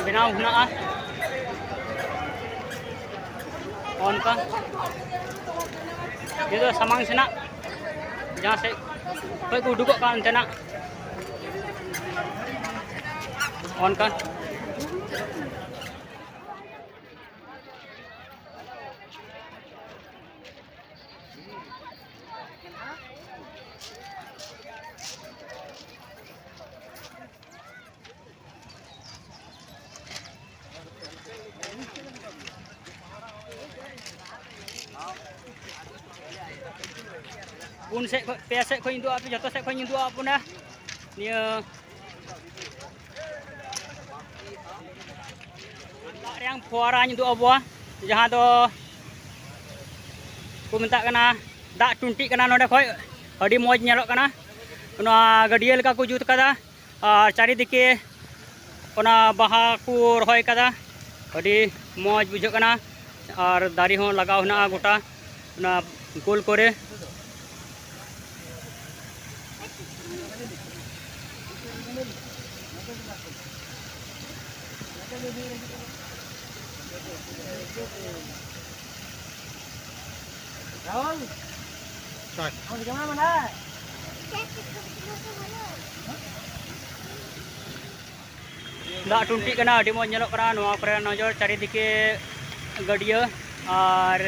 ᱵᱮᱱᱟᱣ ᱦᱮᱱᱟᱜᱼᱟ᱾ ᱚᱱᱠᱟ ᱱᱤᱭᱟᱹ ᱫᱚ ᱥᱟᱢᱟᱝ ᱥᱮᱱᱟᱜ, ᱡᱟᱦᱟᱸ ᱥᱮᱫ ᱠᱷᱚᱡ ᱠᱚ ᱩᱰᱩᱠᱚᱜ ᱠᱟᱱ ᱛᱟᱦᱮᱱᱟ ᱚᱱᱠᱟ᱾ ᱯᱩᱱ ᱥᱮᱫ ᱠᱷᱚᱱ, ᱯᱮ ᱥᱮᱫ ᱠᱷᱚᱱ ᱤᱧ ᱩᱫᱩᱜ ᱟᱯᱮ, ᱡᱚᱛᱚ ᱥᱮᱫ ᱠᱷᱚᱱ ᱤᱧ ᱩᱫᱩᱜ ᱟᱵᱚᱱᱟ᱾ ᱱᱤᱭᱟᱹ ᱫᱟᱜ ᱨᱮᱭᱟᱝ ᱯᱷᱳᱣᱟᱨᱟᱧ ᱩᱫᱩᱜ ᱟᱵᱚᱣᱟ, ᱡᱟᱦᱟᱸ ᱫᱚ ᱠᱚ ᱢᱮᱛᱟᱜ ᱠᱟᱱᱟ ᱫᱟᱜ ᱴᱩᱱᱴᱤᱜ ᱠᱟᱱᱟ ᱱᱚᱸᱰᱮ ᱠᱷᱚᱡ᱾ ᱟᱹᱰᱤ ᱢᱚᱡᱽ ᱧᱮᱞᱚᱜ ᱠᱟᱱᱟ᱾ ᱱᱚᱣᱟ ᱜᱟᱹᱰᱭᱟᱹ ᱞᱮᱠᱟ ᱠᱚ ᱡᱩᱛ ᱠᱟᱫᱟ᱾ ᱟᱨ ᱪᱟᱨᱤᱫᱤᱠᱮ ᱚᱱᱟ ᱵᱟᱦᱟ ᱠᱚ ᱨᱚᱦᱚᱭ ᱠᱟᱫᱟ, ᱟᱹᱰᱤ ᱢᱚᱡᱽ ᱵᱩᱡᱷᱟᱹᱜ ᱠᱟᱱᱟ᱾ ᱟᱨ ᱫᱟᱨᱮ ᱦᱚᱸ ᱞᱟᱜᱟᱣ ᱦᱮᱱᱟᱜᱼᱟ ᱜᱚᱴᱟ ᱚᱱᱟ ᱜᱳᱞ ᱠᱚᱨᱮ᱾ ᱫᱟᱜ ᱴᱩᱱᱴᱤᱜ ᱠᱟᱱᱟ, ᱟᱹᱰᱤ ᱢᱚᱡᱽ ᱧᱮᱞᱚᱜ ᱠᱟᱱᱟ᱾ ᱱᱚᱣᱟ ᱠᱚᱨᱮ ᱱᱚᱡᱚᱨ, ᱪᱟᱹᱨᱤᱫᱤᱠᱮ ᱜᱟᱹᱰᱭᱟᱹ ᱟᱨ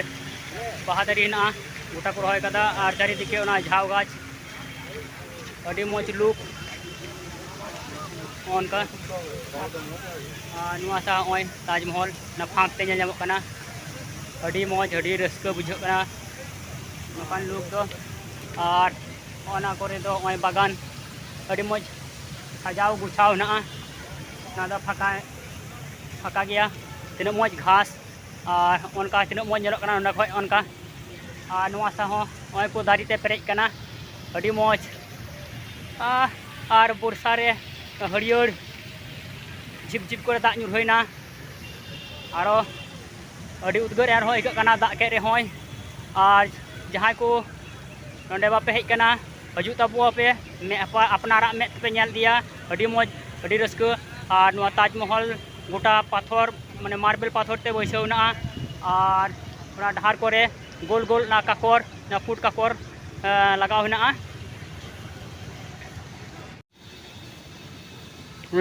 ᱵᱟᱦᱟ ᱫᱟᱨᱮ ᱦᱮᱱᱟᱜᱼᱟ, ᱜᱚᱴᱟ ᱠᱚ ᱨᱚᱦᱚᱭ ᱠᱟᱫᱟ᱾ ᱟᱨ ᱪᱟᱹᱨᱤᱫᱤᱠᱮ ᱚᱱᱟ ᱡᱷᱟᱣ ᱜᱟᱪᱷ, ᱟᱹᱰᱤ ᱢᱚᱡᱽ ᱞᱩᱠ ᱚᱱᱠᱟ᱾ ᱟᱨ ᱱᱚᱣᱟ ᱥᱟᱶ ᱱᱚᱜᱼᱚᱭ ᱛᱟᱡᱽᱢᱚᱦᱚᱞ ᱚᱱᱟ ᱯᱷᱟᱸᱠ ᱛᱮ ᱧᱮᱞ ᱧᱟᱢᱚᱜ ᱠᱟᱱᱟ᱾ ᱟᱹᱰᱤ ᱢᱚᱡᱽ, ᱟᱹᱰᱤ ᱨᱟᱹᱥᱠᱟᱹ ᱵᱩᱡᱷᱟᱹᱜ ᱠᱟᱱᱟ ᱱᱚᱝᱠᱟᱱ ᱞᱩᱠ ᱫᱚ᱾ ᱟᱨ ᱚᱱᱟ ᱠᱚᱨᱮ ᱫᱚ ᱱᱚᱜᱼᱚᱭ ᱵᱟᱜᱟᱱ, ᱟᱹᱰᱤ ᱢᱚᱡᱽ ᱥᱟᱡᱟᱣ ᱜᱩᱪᱷᱟᱣ ᱦᱮᱱᱟᱜᱼᱟ᱾ ᱚᱱᱟ ᱫᱚ ᱯᱷᱟᱸᱠᱟ, ᱯᱷᱟᱸᱠᱟ ᱜᱮᱭᱟ᱾ ᱛᱤᱱᱟᱹᱜ ᱢᱚᱡᱽ ᱜᱷᱟᱥ, ᱟᱨ ᱚᱱᱠᱟ ᱛᱤᱱᱟᱹᱜ ᱢᱚᱡᱽ ᱧᱮᱞᱚᱜ ᱠᱟᱱᱟ ᱱᱚᱸᱰᱮ ᱠᱷᱚᱡ ᱚᱱᱠᱟ᱾ ᱟᱨ ᱱᱚᱣᱟ ᱥᱟᱶ ᱦᱚᱸ ᱱᱚᱜᱼᱚᱭ ᱠᱚ ᱫᱟᱨᱮ ᱛᱮ ᱯᱮᱨᱮᱡ ᱠᱟᱱᱟ, ᱟᱹᱰᱤ ᱢᱚᱡᱽ᱾ ᱟ-, ᱟᱨ ᱵᱚᱨᱥᱟ ᱨᱮ ᱦᱟᱹᱨᱭᱟᱹᱲ ᱡᱷᱤᱯ ᱡᱷᱤᱯ ᱠᱚᱨᱮ ᱫᱟᱜ ᱧᱩᱨᱦᱟᱹᱭᱱᱟ᱾ ᱟᱨᱚ ᱟᱹᱰᱤ ᱩᱫᱽᱜᱟᱹᱨ ᱮᱱ ᱨᱮᱦᱚᱸ ᱟᱹᱭᱠᱟᱹᱜ ᱠᱟᱱᱟ ᱫᱟᱜ ᱠᱮᱫ ᱨᱮᱦᱚᱸᱭ᱾ ᱟᱨ ᱡᱟᱦᱟᱸᱭ ᱠᱚ ᱱᱚᱸᱰᱮ ᱵᱟᱯᱮ ᱦᱮᱡ ᱠᱟᱱᱟ, ᱦᱤᱡᱩᱜ ᱛᱟᱵᱚ ᱟᱯᱮ, ᱢᱮᱫ ᱟᱯᱟ-, ᱟᱯᱱᱟᱨᱟᱜ ᱢᱮᱫ ᱛᱮᱯᱮ ᱧᱮᱞ ᱤᱫᱤᱭᱟ᱾ ᱟᱹᱰᱤ ᱢᱚᱡᱽ, ᱟᱹᱰᱤ ᱨᱟᱹᱥᱠᱟᱹ᱾ ᱟᱨ ᱱᱚᱣᱟ ᱛᱟᱡᱽᱢᱚᱦᱚᱞ ᱜᱚᱴᱟ ᱯᱟᱛᱷᱚᱨ, ᱢᱟᱱᱮ ᱢᱟᱨᱵᱮᱞ ᱯᱟᱛᱷᱚᱨ ᱛᱮ ᱵᱟᱹᱭᱥᱟᱹᱣ ᱦᱮᱱᱟᱜᱼᱟ᱾ ᱟᱨ ᱚᱱᱟ ᱰᱟᱦᱟᱨ ᱠᱚᱨᱮ ᱜᱳᱞ ᱜᱳᱞ ᱚᱱᱟ ᱠᱟᱠᱚᱨ, ᱚᱱᱟ ᱯᱩᱸᱰ ᱠᱟᱠᱚᱨ, ᱮᱸ, ᱞᱟᱜᱟᱣ ᱦᱮᱱᱟᱜᱼᱟ᱾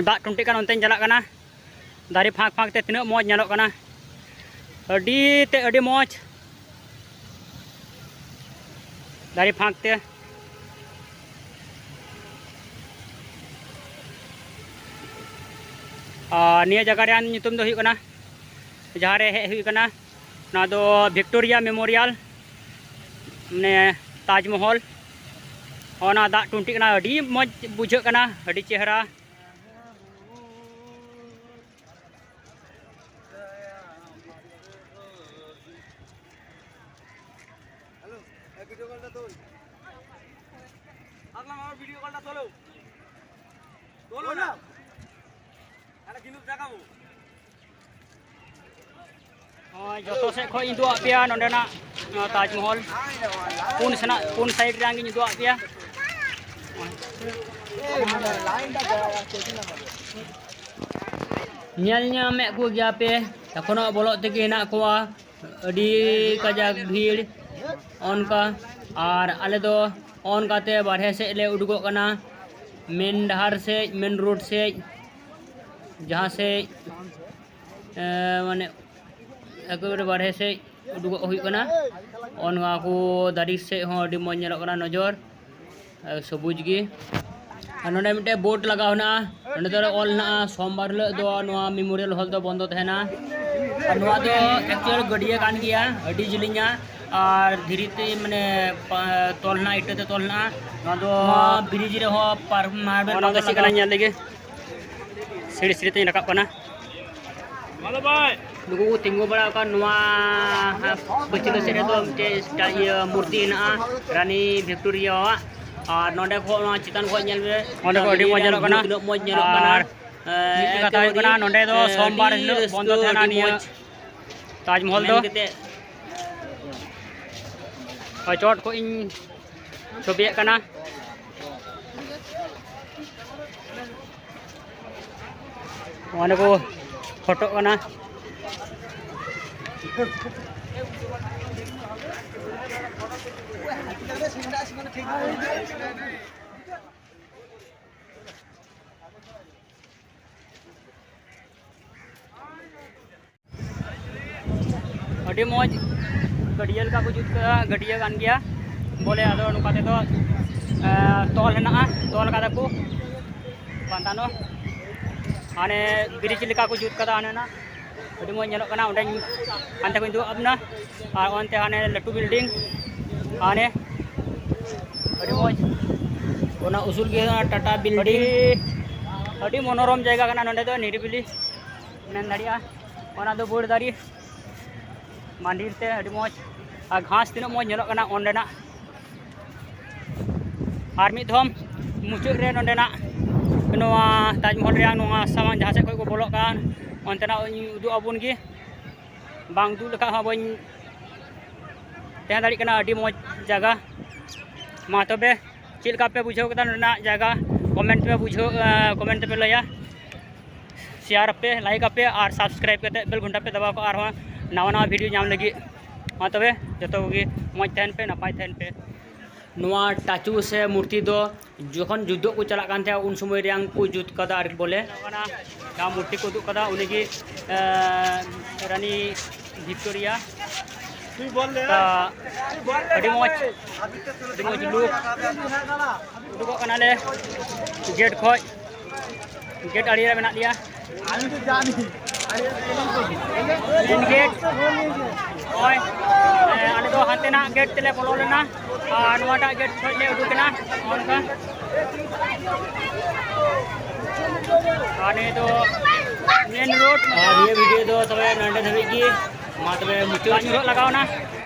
ᱫᱟᱜ ᱴᱩᱱᱴᱤᱜ ᱠᱟᱱ ᱚᱱᱛᱮᱧ ᱪᱟᱞᱟᱜ ᱠᱟᱱᱟ᱾ ᱫᱟᱨᱮ ᱯᱷᱟᱸᱠ ᱯᱷᱟᱸᱠ ᱛᱮ ᱛᱤᱱᱟᱹᱜ ᱢᱚᱡᱽ ᱧᱮᱞᱚᱜ ᱠᱟᱱᱟ, ᱟᱹᱰᱤ ᱛᱮ ᱟᱹᱰᱤ ᱢᱚᱡᱽ ᱫᱟᱨᱮ ᱯᱷᱟᱸᱠ ᱛᱮ᱾ ᱟᱨ ᱱᱤᱭᱟᱹ ᱡᱟᱭᱜᱟ ᱨᱮᱭᱟᱜ ᱧᱩᱛᱩᱢ ᱫᱚ ᱦᱩᱭᱩᱜ ᱠᱟᱱᱟ, ᱡᱟᱦᱟᱸ ᱨᱮ ᱦᱮᱡ ᱦᱩᱭ ᱠᱟᱱᱟ, ᱚᱱᱟ ᱫᱚ ᱵᱷᱤᱠᱴᱳᱨᱤᱭᱟ ᱢᱮᱢᱳᱨᱤᱭᱟᱞ, ᱢᱟᱱᱮ ᱛᱟᱡᱽᱢᱚᱦᱚᱞ᱾ ᱚᱱᱟ ᱫᱟᱜ ᱴᱩᱱᱴᱤᱜ ᱠᱟᱱᱟ, ᱟᱹᱰᱤ ᱢᱚᱡᱽ ᱵᱩᱡᱷᱟᱹᱜ ᱠᱟᱱᱟ, ᱟᱹᱰᱤ ᱪᱮᱦᱨᱟ᱾ ᱱᱚᱜᱼᱚᱭ ᱡᱚᱛᱚ ᱥᱮᱫ ᱠᱷᱚᱱ ᱤᱧ ᱩᱫᱩᱜ ᱟᱫ ᱯᱮᱭᱟ ᱱᱚᱸᱰᱮᱱᱟᱜ, ᱱᱚᱣᱟ ᱛᱟᱡᱽᱢᱚᱦᱚᱞ᱾ ᱯᱩᱱ ᱥᱮᱱᱟᱜ, ᱯᱩᱱ ᱥᱟᱭᱤᱰ ᱨᱮᱭᱟᱜ ᱜᱤᱧ ᱩᱫᱩᱜ ᱟᱫ ᱯᱮᱭᱟ᱾ ᱧᱮᱞ ᱧᱟᱢᱮᱫ ᱠᱚ ᱜᱮᱭᱟ ᱯᱮ᱾ ᱮᱠᱷᱚᱱᱳ ᱵᱚᱞᱚᱜ ᱛᱮᱜᱮ ᱦᱮᱱᱟᱜ ᱠᱚᱣᱟ, ᱟᱹᱰᱤ ᱠᱟᱡᱟᱠ ᱵᱷᱤᱲ ᱚᱱᱠᱟ᱾ ᱟᱨ ᱟᱞᱮ ᱫᱚ ᱚᱱᱠᱟᱛᱮ ᱵᱟᱨᱦᱮ ᱥᱮᱫ ᱞᱮ ᱩᱰᱩᱠᱚᱜ ᱠᱟᱱᱟ, ᱢᱮᱱ ᱰᱟᱦᱟᱨ ᱥᱮᱫ, ᱢᱮᱱ ᱨᱳᱰ ᱥᱮᱫ, ᱡᱟᱦᱟᱸ ᱥᱮᱫ ᱮ, ᱢᱟᱱᱮ ᱮᱠᱮᱵᱟᱨᱮ ᱵᱟᱨᱦᱮ ᱥᱮᱫ ᱩᱰᱩᱠᱚᱜ ᱦᱩᱭᱩᱜ ᱠᱟᱱᱟ᱾ ᱚᱱᱟ ᱠᱚ ᱫᱟᱨᱮ ᱥᱮᱫ ᱦᱚᱸ ᱟᱹᱰᱤ ᱢᱚᱡᱽ ᱧᱮᱞᱚᱜ ᱠᱟᱱᱟ ᱱᱚᱡᱚᱨ, ᱮ, ᱥᱚᱵᱩᱡᱽ ᱜᱮ᱾ ᱟᱨ ᱱᱚᱰᱮ ᱢᱤᱫᱴᱮᱡ ᱵᱳᱨᱰ ᱞᱟᱜᱟᱣ ᱦᱮᱱᱟᱜᱼᱟ, ᱱᱚᱸᱰᱮ ᱫᱚ ᱚᱞ ᱦᱮᱱᱟᱜᱼᱟ, ᱥᱳᱢᱵᱟᱨ ᱦᱤᱞᱳᱜ ᱫᱚ ᱱᱚᱣᱟ ᱢᱮᱢᱳᱨᱤᱭᱟᱞ ᱦᱚᱞ ᱫᱚ ᱵᱚᱱᱫᱚ ᱛᱟᱦᱮᱱᱟ᱾ ᱟᱨ ᱱᱚᱣᱟ ᱫᱚ ᱮᱠᱪᱩᱭᱮᱞ ᱜᱟᱹᱰᱭᱟᱹ ᱠᱟᱱ ᱜᱮᱭᱟ, ᱟᱹᱰᱤ ᱡᱤᱞᱤᱧᱟ᱾ ᱟᱨ ᱫᱷᱤᱨᱤ ᱛᱮ, ᱢᱟᱱᱮ, ᱯᱟ-, ᱛᱚᱞ ᱦᱮᱱᱟᱜᱼᱟ, ᱤᱴᱟᱹ ᱛᱮ ᱛᱚᱞ ᱦᱮᱱᱟᱜᱼᱟ᱾ ᱱᱚᱣᱟ ᱫᱚ ᱱᱚᱣᱟ ᱵᱨᱤᱡᱽ ᱨᱮᱦᱚᱸ ᱯᱟᱨ-, ᱢᱟᱨᱵᱮᱞ ᱚᱱᱟ ᱫᱚ ᱵᱟᱜᱟᱱ ᱪᱮᱫ ᱠᱟᱱᱟ ᱞᱟᱜᱟᱣ ᱧᱮᱞ ᱞᱮᱜᱮ᱾ ᱥᱤᱲᱤ ᱥᱤᱲᱤ ᱛᱮᱧ ᱨᱟᱠᱟᱵ ᱠᱟᱱᱟ᱾ ᱱᱩᱠᱩ ᱠᱚ ᱛᱤᱸᱜᱩ ᱵᱟᱲᱟ ᱟᱠᱟᱱ ᱱᱚᱣᱟ ᱯᱟᱹᱪᱷᱞᱟᱹ ᱥᱮᱫ ᱨᱮᱫᱚ ᱢᱤᱫᱴᱮᱡ ᱥᱴᱟ-, ᱤᱭᱟᱹ ᱢᱩᱨᱛᱤ ᱦᱮᱱᱟᱜᱼᱟ, ᱨᱟᱱᱤ ᱵᱷᱤᱠᱴᱳᱨᱤᱭᱟᱣᱟᱜ᱾ ᱟᱨ ᱱᱚᱸᱰᱮ ᱠᱷᱚᱱ, ᱱᱚᱣᱟ ᱪᱮᱛᱟᱱ ᱠᱷᱚᱱ ᱧᱮᱞ ᱢᱮ, ᱚᱸᱰᱮ ᱠᱷᱚᱱ ᱟᱹᱰᱤ ᱢᱚᱡᱽ ᱧᱮᱞᱚᱜ ᱠᱟᱱᱟ᱾ ᱛᱤᱱᱟᱹᱜ ᱢᱚᱡᱽ ᱧᱮᱞᱚᱜ ᱠᱟᱱᱟ᱾ ᱟᱨ ᱮ, ᱢᱤᱫᱴᱮᱡ ᱠᱟᱛᱷᱟ ᱦᱩᱭᱩᱜ ᱠᱟᱱᱟ, ᱱᱚᱸᱰᱮ ᱫᱚ ᱮ, ᱥᱳᱢᱵᱟᱨ ᱟᱹᱰᱤ ᱦᱤᱞᱳᱜ ᱵᱚᱱᱫᱚ ᱨᱟᱹᱥᱠᱟᱹ, ᱛᱟᱦᱮᱱᱟ ᱟᱹᱰᱤ ᱱᱤᱭᱟᱹ ᱢᱚᱡᱽ᱾ ᱛᱟᱡᱽᱢᱚᱦᱚᱞ ᱫᱚ᱾ ᱢᱮᱱ ᱠᱟᱛᱮ ᱦᱳᱭ, ᱪᱚᱴ ᱠᱷᱚᱱ ᱤᱧ ᱪᱷᱚᱵᱤᱭᱮᱫ ᱠᱟᱱᱟ᱾ ᱚᱸᱰᱮ ᱠᱚ ᱯᱷᱳᱴᱳᱜ ᱠᱟᱱᱟ᱾ ᱟᱹᱰᱤ ᱢᱚᱡᱽ ᱜᱟᱹᱰᱭᱟᱹ ᱞᱮᱠᱟ ᱠᱚ ᱡᱩᱛ ᱠᱟᱫᱟ, ᱜᱟᱹᱰᱭᱟᱹ ᱠᱟᱱ ᱜᱮᱭᱟ ᱵᱚᱞᱮ᱾ ᱟᱫᱚ ᱱᱚᱝᱠᱟ ᱛᱮᱫᱚ, ᱮ, ᱛᱚᱞ ᱦᱮᱱᱟᱜᱼᱟ, ᱛᱚᱞ ᱠᱟᱫᱟ ᱠᱚ ᱯᱟᱱᱛᱟᱱᱚ᱾ ᱦᱟᱱᱮ ᱵᱨᱤᱡᱽ ᱞᱮᱠᱟ ᱠᱚ ᱡᱩᱛ ᱠᱟᱫᱟ ᱦᱟᱱᱮ ᱱᱟ, ᱟᱹᱰᱤ ᱢᱚᱡᱽ ᱧᱮᱞᱚᱜ ᱠᱟᱱᱟ᱾ ᱚᱸᱰᱮ ᱦᱟᱱᱛᱮ ᱠᱷᱚᱱ ᱫᱩᱲᱩᱵ ᱮᱱᱟ, ᱟᱨ ᱚᱱᱛᱮ ᱦᱟᱱᱮ ᱞᱟᱹᱴᱩ ᱵᱤᱞᱰᱤᱝ ᱦᱟᱱᱮ ᱟᱹᱰᱤ ᱢᱚᱡᱽ᱾ ᱚᱱᱟ ᱩᱥᱩᱞ ᱜᱮ ᱦᱮᱱᱟᱜᱼᱟ ᱴᱟᱴᱟ ᱵᱤᱞᱰᱤᱝ᱾ ᱟᱹᱰᱤ, ᱟᱹᱰᱤ ᱢᱚᱱᱳᱨᱚᱢ ᱡᱟᱭᱜᱟ ᱠᱟᱱᱟ ᱱᱚᱸᱰᱮ ᱫᱚ, ᱱᱤᱨᱤᱵᱤᱞᱤ ᱢᱮᱱ ᱫᱟᱲᱮᱭᱟᱜᱼᱟ᱾ ᱚᱱᱟ ᱫᱚ ᱵᱟᱹᱲ ᱫᱟᱨᱮ ᱢᱟᱱᱰᱤᱨ ᱛᱮ ᱟᱹᱰᱤ ᱢᱚᱡᱽ, ᱟᱨ ᱜᱷᱟᱥ ᱛᱤᱱᱟᱹᱜ ᱢᱚᱡᱽ ᱧᱮᱞᱚᱜ ᱠᱟᱱᱟ ᱚᱸᱰᱮᱱᱟᱜ᱾ ᱟᱨ ᱢᱤᱫ ᱫᱷᱚᱢ ᱢᱩᱪᱟᱹᱫ ᱨᱮ ᱱᱚᱸᱰᱮᱱᱟᱜ ᱱᱚᱣᱟ ᱛᱟᱡᱽᱢᱚᱦᱚᱞ ᱨᱮᱭᱟᱜ ᱱᱚᱣᱟ ᱥᱟᱢᱟᱝ ᱡᱟᱦᱟᱸ ᱥᱮᱫ ᱠᱷᱚᱱ ᱠᱚ ᱵᱚᱞᱚᱜ ᱠᱟᱱ, ᱚᱱᱛᱮᱱᱟᱜ ᱤᱧ ᱩᱫᱩᱜ ᱟᱵᱚᱱ ᱜᱮ᱾ ᱵᱟᱝ ᱩᱫᱩᱜ ᱞᱮᱠᱷᱟᱱ ᱦᱚᱸ ᱵᱟᱹᱧ ᱛᱟᱦᱮᱸ ᱫᱟᱲᱮᱭᱟᱜ ᱠᱟᱱᱟ᱾ ᱟᱹᱰᱤ ᱢᱚᱡᱽ ᱡᱟᱭᱜᱟ᱾ ᱢᱟ ᱛᱚᱵᱮ, ᱪᱮᱫ ᱞᱮᱠᱟ ᱯᱮ ᱵᱩᱡᱷᱟᱹᱣ ᱠᱮᱫᱟ ᱱᱚᱸᱰᱮᱱᱟᱜ ᱡᱟᱭᱜᱟ? ᱠᱚᱢᱮᱱᱴ ᱯᱮ ᱵᱩᱡᱷᱟᱹᱣ, ᱮ, ᱠᱚᱢᱮᱱᱴ ᱛᱮᱯᱮ ᱞᱟᱹᱭᱟ᱾ ᱥᱮᱭᱟᱨ ᱟᱯᱮ, ᱞᱟᱭᱤᱠ ᱟᱯᱮ ᱟᱨ ᱥᱟᱵᱥᱠᱨᱟᱭᱤᱵ ᱠᱟᱛᱮ ᱵᱮᱞ ᱜᱷᱚᱱᱴᱟ ᱯᱮ ᱫᱟᱵᱟᱣ ᱠᱟᱜᱼᱟ ᱟᱨᱦᱚᱸ ᱱᱟᱣᱟ ᱱᱟᱣᱟ ᱵᱷᱤᱰᱤᱭᱳ ᱧᱟᱢ ᱞᱟᱹᱜᱤᱫ᱾ ᱢᱟ ᱛᱚᱵᱮ ᱡᱚᱛᱚ ᱠᱚᱜᱮ ᱢᱚᱡᱽ ᱛᱟᱦᱮᱱ ᱯᱮ, ᱱᱟᱯᱟᱭ ᱛᱟᱦᱮᱱ ᱯᱮ᱾ ᱱᱚᱣᱟ ᱴᱟᱪᱩ ᱥᱮ ᱢᱩᱨᱛᱤ ᱫᱚ ᱡᱚᱠᱷᱚᱱ ᱡᱩᱛᱚᱜ ᱠᱚ ᱪᱟᱞᱟᱜ ᱠᱟᱱ ᱛᱟᱦᱮᱸᱫ, ᱩᱱ ᱥᱚᱢᱚᱭ ᱨᱮᱭᱟᱝ ᱠᱚ ᱡᱩᱛ ᱠᱟᱫᱟ ᱟᱨᱠᱤ ᱵᱚᱞᱮ᱾ ᱚᱱᱟ ᱡᱟᱦᱟᱸ ᱢᱩᱨᱛᱤ ᱠᱚ ᱩᱫᱩᱜ ᱠᱟᱫᱟ, ᱩᱱᱤᱜᱮ, ᱮᱸ, ᱨᱟᱱᱤ ᱵᱷᱤᱠᱴᱳᱨᱤᱭᱟ᱾ ᱛᱟ, ᱟᱹᱰᱤ ᱢᱚᱡᱽ, ᱟᱹᱰᱤ ᱢᱚᱡᱽ ᱞᱩᱠ᱾ ᱩᱰᱩᱠᱚᱜ ᱠᱟᱱᱟᱞᱮ ᱜᱮᱴ ᱠᱷᱚᱡ᱾ ᱜᱮᱴ ᱟᱲᱮ ᱨᱮ ᱢᱮᱱᱟᱜ ᱞᱮᱭᱟ᱾ ᱢᱮᱱ ᱜᱮᱴ᱾ ᱱᱚᱜᱼᱚᱭ, ᱮ, ᱟᱞᱮ ᱫᱚ ᱦᱟᱱᱛᱮᱱᱟᱜ ᱜᱮᱴ ᱛᱮᱞᱮ ᱵᱚᱞᱚ ᱞᱮᱱᱟ ᱟᱨ ᱱᱚᱣᱟᱴᱟᱜ ᱜᱮᱴ ᱠᱷᱚᱡ ᱞᱮ ᱩᱰᱩᱠ ᱮᱱᱟ᱾ ᱱᱚᱜᱼᱚ ᱱᱚᱝᱠᱟ᱾ ᱟᱨ ᱱᱤᱭᱟᱹ ᱫᱚ ᱢᱮᱱ ᱨᱳᱰ᱾ ᱟᱨ ᱱᱤᱭᱟᱹ ᱵᱷᱤᱰᱤᱭᱳ ᱫᱚ ᱛᱚᱵᱮ ᱱᱚᱰᱮ ᱫᱷᱟᱹᱵᱤᱡ ᱜᱮ᱾ ᱢᱟ ᱛᱚᱵᱮ ᱢᱩᱪᱟᱹᱫ ᱧᱩᱨᱦᱟᱹᱜ ᱞᱟᱜᱟᱣ ᱮᱱᱟ᱾